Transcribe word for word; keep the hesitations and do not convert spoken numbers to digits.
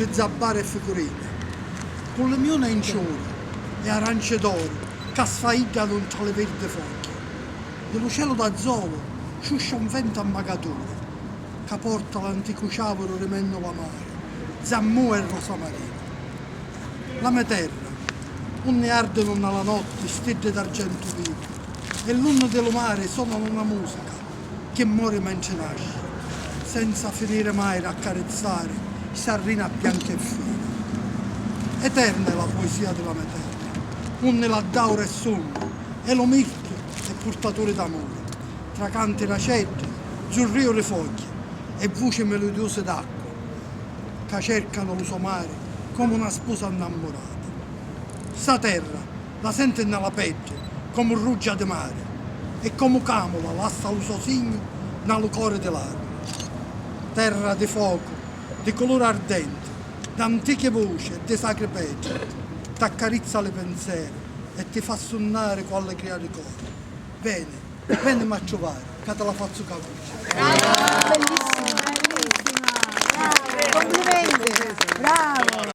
Zabbari e ficurina, cu li miuna in ciuri e aranci d'oru ca sfaiddanu ntra li virdi fogghi. Di lu celu d'azzolu sciuscia un ventu a magaturi ca porta l'anticu ciavuru rimennu la mari, zammù e rosa marina. La me terra, unni ardinu nna la notti stiddi d'argentu vivu e l'unni di lu mari sonanu na musica chi mori mentri nasci, senza finiri mai d'accarezzari sta rina bianca e fina. Eterna è la puesia di la me terra, unni l'addauria è sunnu e lu mirtu è purtaturi d'amuri, tra canti d'aceddi, zurriu di fogghi e vuci miludiusi d'acqua ca cercanu lu so mari comu na spusa nnammurata. Sta terra la senti nna la peddi comu ruggia di mari e comu camula lassa lu so signu nna lu cori di l'arburi. Terra di focu, di culuri ardenti, d'antichi vuci e di sacri petri, t'accarizza li pinseri e ti fa sunnari cu alligria di cori. Veni, venimi a truvari ca ti la fazzu capuccia.